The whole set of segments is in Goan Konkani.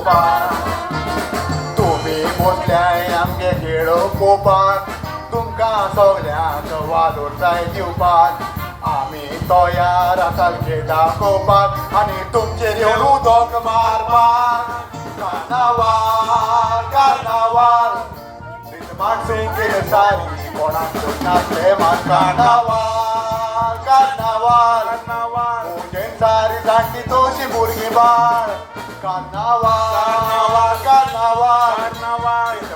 दाखोवपाक. तुमी बसल्याय आमगे खेळ पोवपाक, तुमकां सगल्यांक वालोर जाय दिवपाक. आमी तयार आसात खेळ दाखोवपाक आनी तुमचेर येवन उदक मारपाक. कार्नावाल कार्नावाल माणसून सारी कोणाक नासले मान. कार्नावाल कार्नावाल मुजेन सारी जाणटी तशी भुरगीं बाळ. कार्नावाल कार्नावाल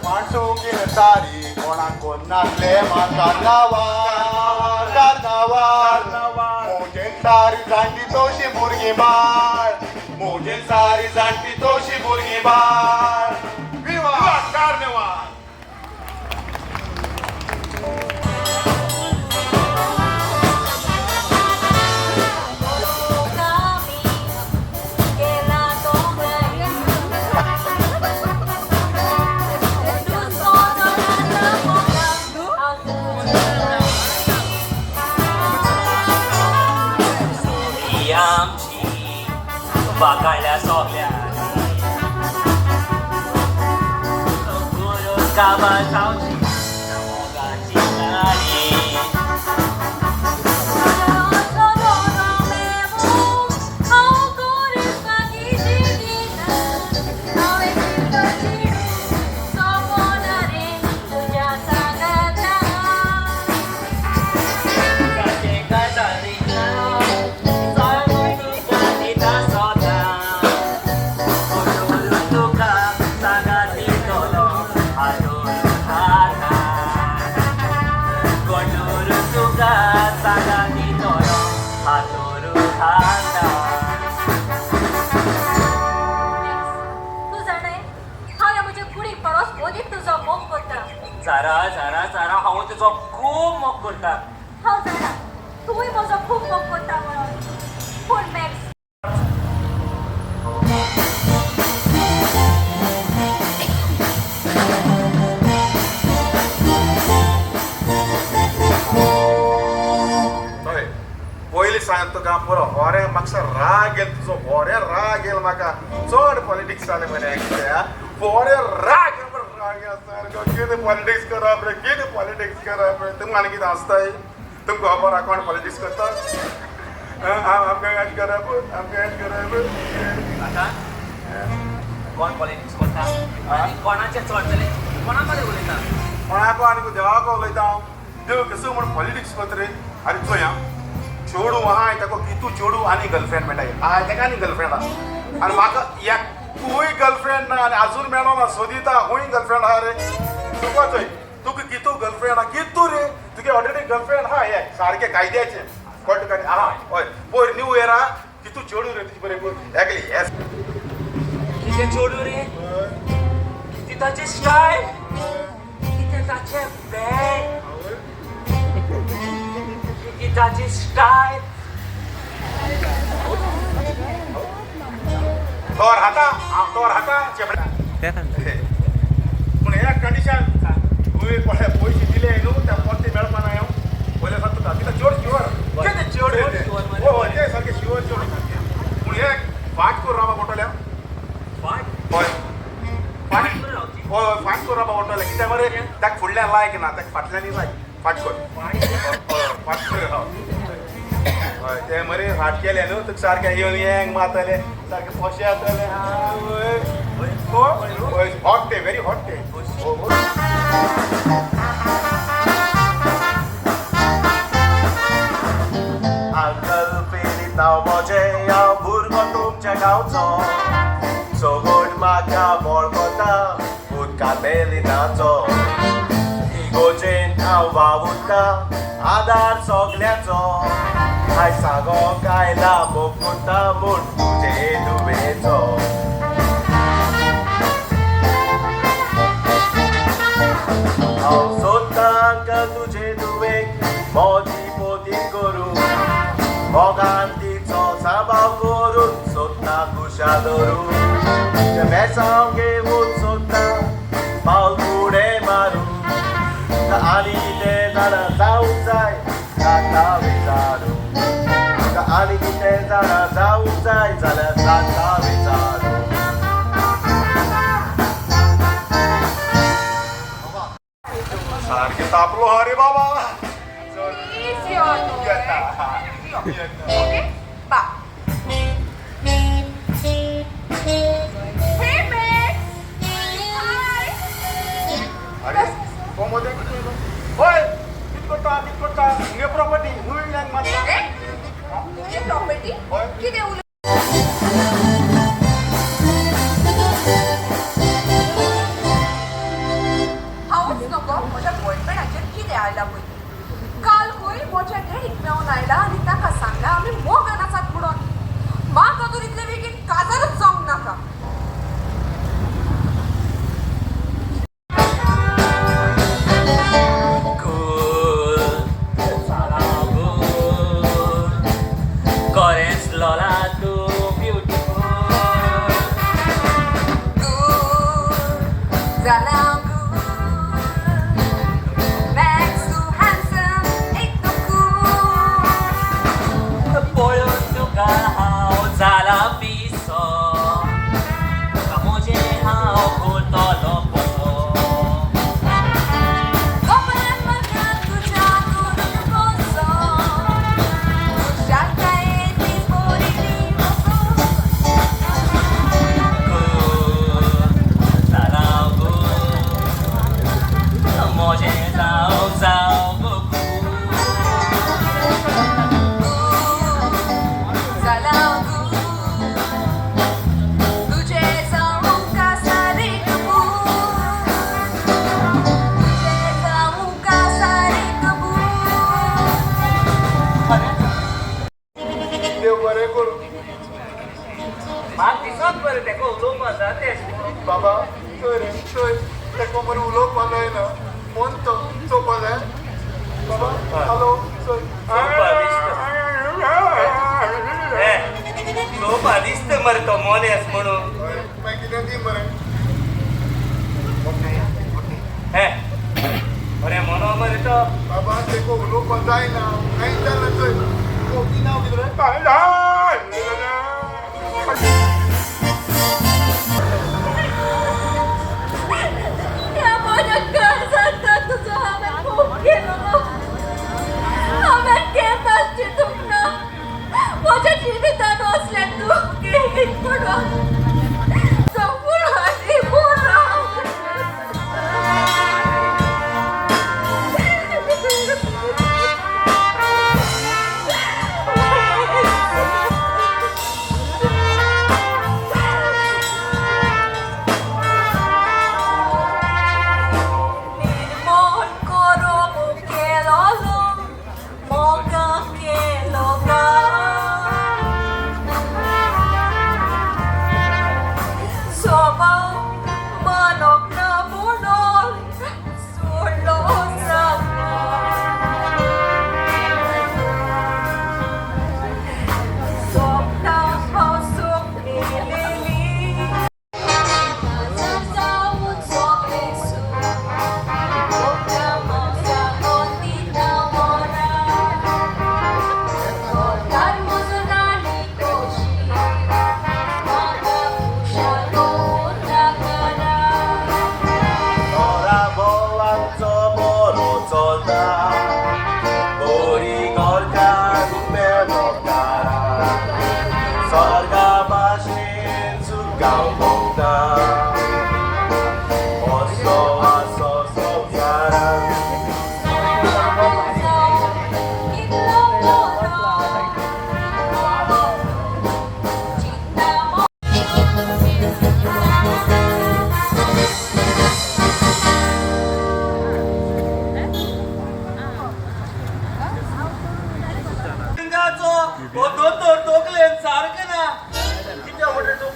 माणसून सारी कोणाक नासले मान. कार्नावाल कार्नावाल मुजेन सारी जाणटी तशी भुरगीं बाळ. मुजेन सारी जाणटी तशी भुरगीं बाळ. विवा कार्नावाल. आमची बाकायला सोगल्या काबा जावची मोगाची गाडी. सारा सारा सारा हांव तुजो खूब मोग करता. हांव जाणा तूंय म्हजो खूब मोग करता म्हणून, पूण मॅक्स. हय, पयलीं सांग तुका पुरो होरे म्हाका राग येयल तुजो, होरे राग येयल म्हाका. चड पॉलिटिक्स जालें मरे, बोरे राग राग येयल सारको. कितें पॉलिटिक्स करप रे, कितें पॉलिटिक्स करप रे. तुमकां आनी कितें आसताय? तुमकां खबर आहा कोण पॉलिटिक्स करता? आमकां याद करप, आमकां याद करप. आतां कोण पॉलिटिक्स करता आनी कोणाचें चड जालें, कोणा कडेन उलयता? कोणाको आनी देवाको उलयता हांव. देव कसो म्हण पॉलिटिक्स करता रे. आरे चोय आं, चेडूं आहाय ताका, कितू चेडूं आनी गर्लफ्रेंड मेळटा आहाय ताका, आनी गर्लफ्रेंड आहा आनी म्हाका एकूय गर्लफ्रेंड ना आनी आजून मेळना, सोदिता. खूंय गर्लफ्रेंड आहा रे तुका? चोय, तुका कितू गर्लफ्रेंड आहा, कितू रे? तुगे ऑलरेडी गर्लफ्रेंड आहा एक, सारकें कायद्याचें कळटा तुका आहा. हय, पयर न्यू इयर आहा, कितू चेडूं रे तुजे बरें एकली येस. कितें चेडूं रे, कितें ताचें स्टायल, कितें ताचें बॅग, कितें ताची स्टायल. तोर हाता तोर हाता चेपड्या. पूण एक कंडिशन, तुवें पळय पयशे दिले न्हू त्या परते मेळपा ना. हांव पयले सांग तुका, कितें चड शुअर, कितें चड रे तें. हय, तें सारकें शुअर चड सारकें. पूण एक फाट करून रावपा पडटलें. फाट? हय, फाट. करून रावची? हय हय, फाट करून रावपा पडटलें. कित्याक मरे, ताका फुडल्यान लायक ना, ताका फाटल्यानूय लायक. फाट कर, फाट कर. हय, तें मरे फाट केलें न्हू तुका सारकें येवन येंग मारतलें, सारकें पोशे जातलें. हय हय, हॉट ते, व्हेरी हॉट ते. अंकल पिलितांव म्हजें, हांव भुरगो तुमच्या गांवचो. सगट म्हाका वळखता उदका बेलिनाचो. इगोजेन हांव वावुरता आदार सगल्याचो. हाय सांगोंक आयला मोग करता म्हूण तुजे धुवेचो. हांव सोदतां अंकल तुजे धुवेक मोदी पोती करूं, मोगान तिचो सांबाळ करून सोदता खुशाल धरूं. तुजें बेसांव घेवन सोदता पावल फुडें मारूं. आनी कितें जाणा जावंक जाय जाता विचारूं. तुका आनी कितें जाणा जावंक जाय जाल्यार जाता विचारूं. तापलो हा रे बाबा. प्लीज यो तूं. येता. यो. Okay bye. Hey Max. हाय. अरे हो मध्ये कितें होय कित करता कित करता मुगे प्रॉपर्टी मुगे मारता. तुझी प्रॉपर्टी हय. कितें उलय. हांवूच नको म्हज्या बॉयफ्रेंडाचेर कितें आयला पळय. काल खंय म्हज्या डॅडीक मेळोन आयला आनी ताका सांगला आमी मोगान आसात म्हणून. म्हाका तर इतले बेगीन काजारूच जावंक नाका. खरेंच लोला तूं ब्युटिफूल. Good, जाला good. Max तूं handsome, एकदम cool. पळोवन तुका हांव जाला पिसो, तुका म्हजें हांव करतलो कसो. कपलान म्हाका तुज्या करून बसो. खुशालकायेन दीस भरिल्ली वसो. जाला गो म्हजें जावं जावं गो. Good, जाला good. तुजें जावंक आसा रे कबूल. तुजें जावंक आसा रे कबूल. देव बरें करूं. म्हाका दिसत बरें तेका उलोवपा जाता तें. बाबा चोय रे चोय तेका मरे उलोवपाक जायना फोन तो चोवपा जाय बाबा. हॅलो चोय. चोवपा दिसता. चोवपा दिसता मरे तो मोनेस म्हणून. हय, मागीर कितें दी मरे. हे बरें मोनो मरे तो. बाबा तेका उलोवपाक जायना कांय जालें चोय कोकी नांव कितें रे. त्या म्हज्या काळजांत तुजो हांवें खूब केलो. हांवें केन्नाच चिंतूंक ना म्हज्या जिवितान वसलें तूं घेयत म्हणून. संपूर्ण आनी निर्मोल करो केलो मोगा केलो गा. स्वभाव मानक ना म्हणून सोडलो जाता. स्वप्नां हांव सोंपलेली जावन सोंपलें सूख. तोरा भोवांचो बरो चलता बरी घरकार मेलोकारा स्वर्गा भाशेन सुखाव भोगता असो आसो संवसारान. लिंगाचो हो दोतोर तोकलेन सारकें ना. कितें म्हणटा तूं?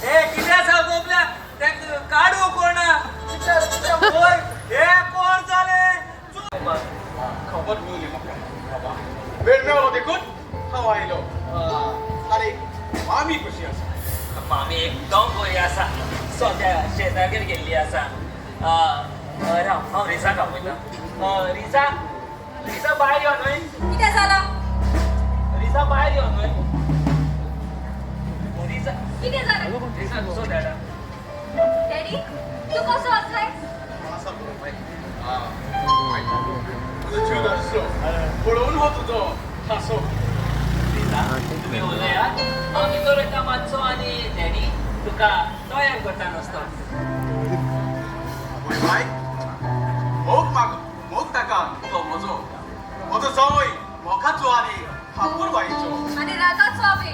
हे कितें आसा गोपल्या तें काडू कोणा वय हे कोण जालें. खबर मेवली म्हाका बाबा. वेळ मेवलो देखून हांव आयलो. आरे मामी कशी आसा? मामी एकदम बरी आसा. सद्या शेजारगेर गेल्ली आसा. राव हांव रिजाक आपयता. रिजा, रिजा भायर यो न्हय. कितें जालां? रिजा भायर यो न्हय रिजा. कितें जालें? रिजा कसो डॅडा? डॅडी, तूं कसो आसाय? आसा बरो बाय. तुजो जीव धाडसो पळोवन हो तुजो हांसो. रिजा, तुमी उलयात, हांव भितर वयता मातसो आनी डॅडी तुका तयार करता नुस्तो. बाय, मोग माग मोग ताका तो म्हजो म्हजो जावय मोगाचो आनी अपुरबायेचो. आनी रागाचो बी.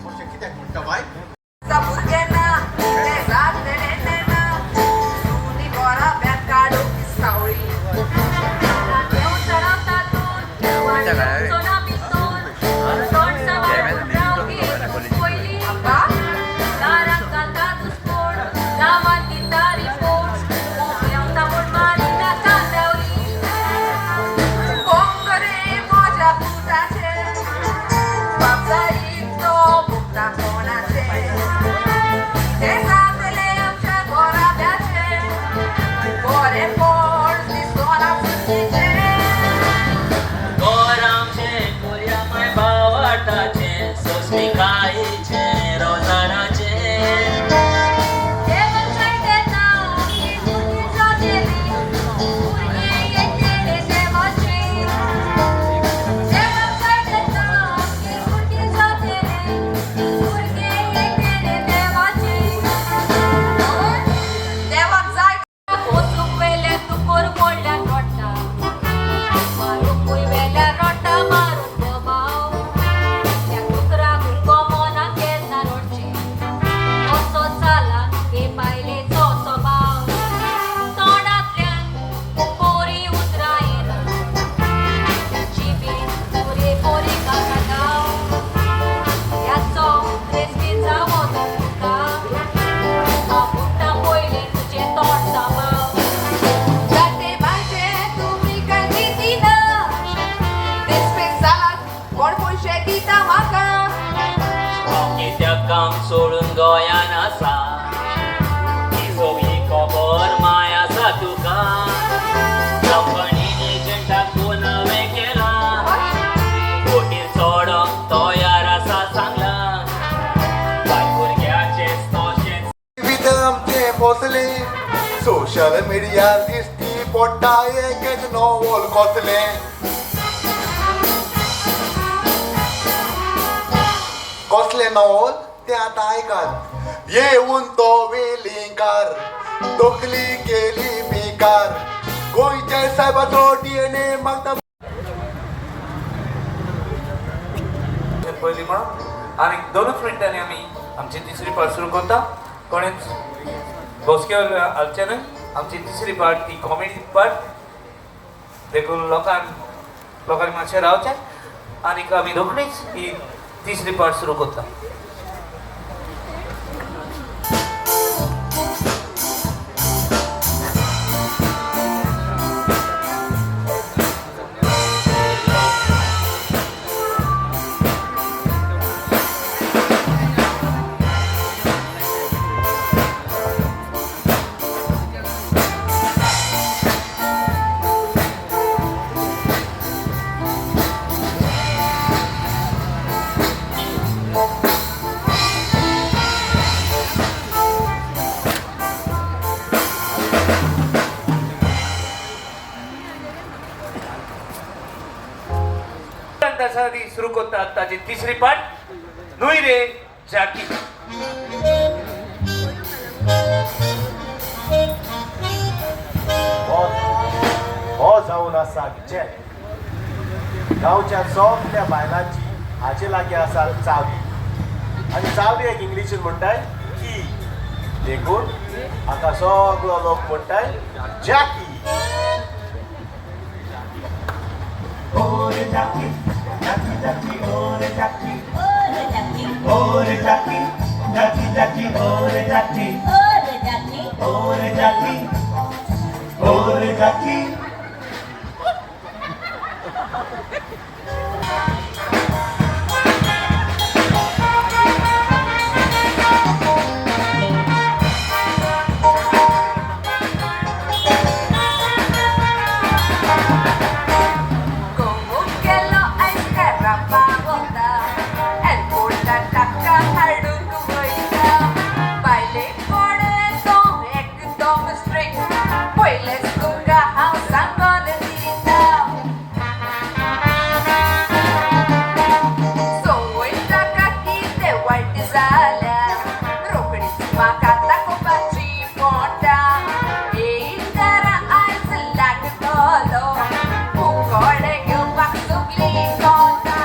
अशें कित्याक म्हणटा बाय? भुरगें ना तें जातलें ना, सुनी गोराब्याक काडूंक सावळी. देव चडवता तूं ना भितर, तोंड सांबाळून रावपी पयलीं. आब्बा, दाराक घालता दुस्कोण, गांवांत दिता रिपोर्ट, पेंवता म्हूण मारिनाका दावरी. कोंगरे म्हज्या पुताचे, बाप जायत तो मुक्ता कोणाचे. तें जातलें आमच्या गोराब्याचें, बरेंपण दिसना चुकीचें. घर आमचें कोरया माय भावार्थाचें, सोंसणिकायेचें रोजाराचें. देवाक जाय तेन्ना आमची भुरगीं जातलीं, भुरगें येतलें देवाचें. देवाक जाय तेन्ना आमची भुरगीं जातलीं, भुरगें येतलें देवाचें. देवाक जाय. वचूंक वेल्यान दुकोर मोडल्यान रडटा, मारूंकूय वेल्यान रडटा मारून बोबाव. त्या कुत्राक गमोना केन्ना रडचें, असो जाला हे बायलेचो स्वभाव. तोंडांतल्यान बरीं उतरां येना, जिबेन पुरे बोरी गाव. ह्याचो रेस्पेद जावो तो तुका, आपुट्टा पयलीं तुजें तोंड सांबाळ. जाते बायचे तुमी काय दिना, रेस्पेद जाला कोण पयशे दिता म्हाका. हांव कित्याक काम सोडून गोंयान आसा, ही सगळी खबर माय आसा तुका. कंपनीन एजंटाक फोन हांवें केला, बोटीर चडोंक तयार आसा सांगलां. बाय भुरग्याचें तशेंच जिवीत आमचें पोसलें सोशल मिडियार दिश्टी पडटा एकच नवल कसलें कसलें नवल तें आतां आयकात. येवन तो वेलिंगकार तकली केली बेकार, गोंयच्या सायबाचो DNA मागता. पयलीं म्हणून आनी 2 मिनटांनी आमी आमची तिसरी पार्ट सुरू करता. कोणेच बसकेर हालचें न्हय. आमची तिसरी पार्ट ही कॉमेडी पार्ट, देखून लोकांक लोकांनी मातशें रावचें आनी आमी रोखडीच ही तिसरी पार्ट सुरू करता. सुरू करतात ताची तिसरी पार्ट, न्हय रे जाकी. हो जावन आसा जॅक, गांवच्या सगल्या बायलांची हाचे लागीं आसा चावी, आनी चावी एक इंग्लिशीन म्हणटाय की, देखून हाका सगलो लोक म्हणटाय जॅकी. ओरे जाकी जाकी जाकी ओरे जाकी ओरे जाकी जाकी जाकी ओरे जाकी ओरे जाकी ओरे जाकी. कोंबूक गेलो आयस्कारा पावता, एअरपोर्टार ताका हाडूंक वयता. बायले कडेन तो एकदम स्ट्रिक्ट, पयलेंच तुमकां हांव सांगोन जाल्या रोकडीच म्हाका दाखोवपाची पोटा येयला आयज लागतलो कुकोडे घेवपाक सगली कोता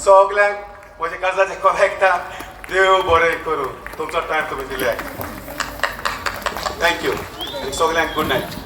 सगल्यांक म्हज्या काळजाचें कॉलेक्टा देव बरें करूं. तुमचो टायम तुमी दिले, thank you. आनी सगल्यांक गूड नायट.